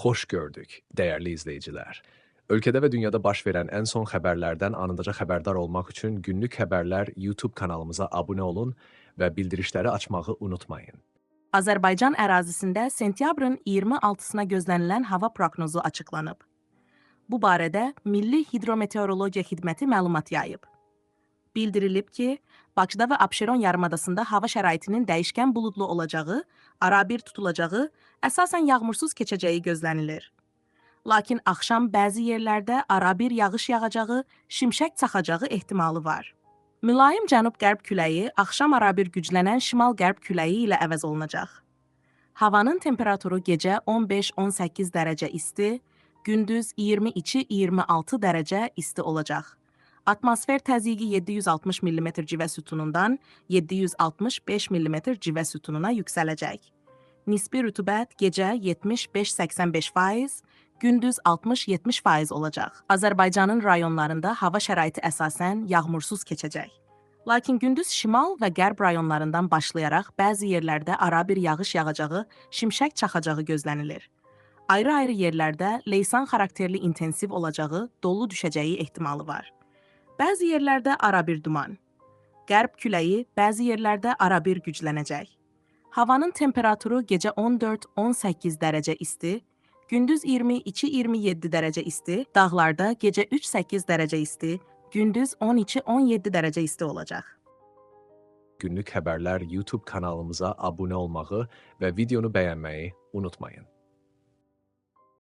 Xoş gördük, dəyərli izləyicilər. Ölkədə və dünyada baş verən ən son xəbərlərdən anındaca xəbərdar olmaq üçün Günlük Xəbərlər YouTube kanalımıza abunə olun və bildirişləri açmağı unutmayın. Azərbaycan ərazisində sentyabrın 26-sına gözlənilən hava proqnozu açıqlanıb. Bu barədə Milli Hidrometeorologiya Xidməti məlumat yayıb. Bildirilib ki, Bakıda və Abşeron yarımadasında hava şəraitinin dəyişkən buludlu olacağı, arabir tutulacağı, əsasən yağmursuz keçəcəyi gözlənilir. Lakin axşam bəzi yerlərdə arabir yağış yağacağı, şimşək çaxacağı ehtimalı var. Mülayim cənub-qərb küləyi axşam arabir güclənən şimal-qərb küləyi ilə əvəz olunacaq. Havanın temperaturu gecə 15-18 dərəcə isti, gündüz 22-26 dərəcə isti olacaq. Atmosfer təzyiqi 760 mm civə sütunundan 765 mm civə sütununa yüksələcək. Nisbi rütubət gecə 75-85%, gündüz 60-70% olacaq. Azərbaycanın rayonlarında hava şəraiti əsasən yağmursuz keçəcək. Lakin gündüz şimal və qərb rayonlarından başlayaraq bəzi yerlərdə arabir yağış yağacağı, şimşək çaxacağı gözlənilir. Ayrı-ayrı yerlərdə leysan xarakterli intensiv olacağı, dolu düşəcəyi ehtimalı var. Bəzi yerlərdə arabir duman. Qərb küləyi bəzi yerlərdə arabir güclənəcək. Havanın temperaturu gecə 14-18 dərəcə isti, gündüz 22-27 dərəcə isti, dağlarda gecə 3-8 dərəcə isti, gündüz 12-17 dərəcə isti olacaq. Günlük Xəbərlər YouTube kanalımıza abunə olmağı və videonu bəyənməyi unutmayın.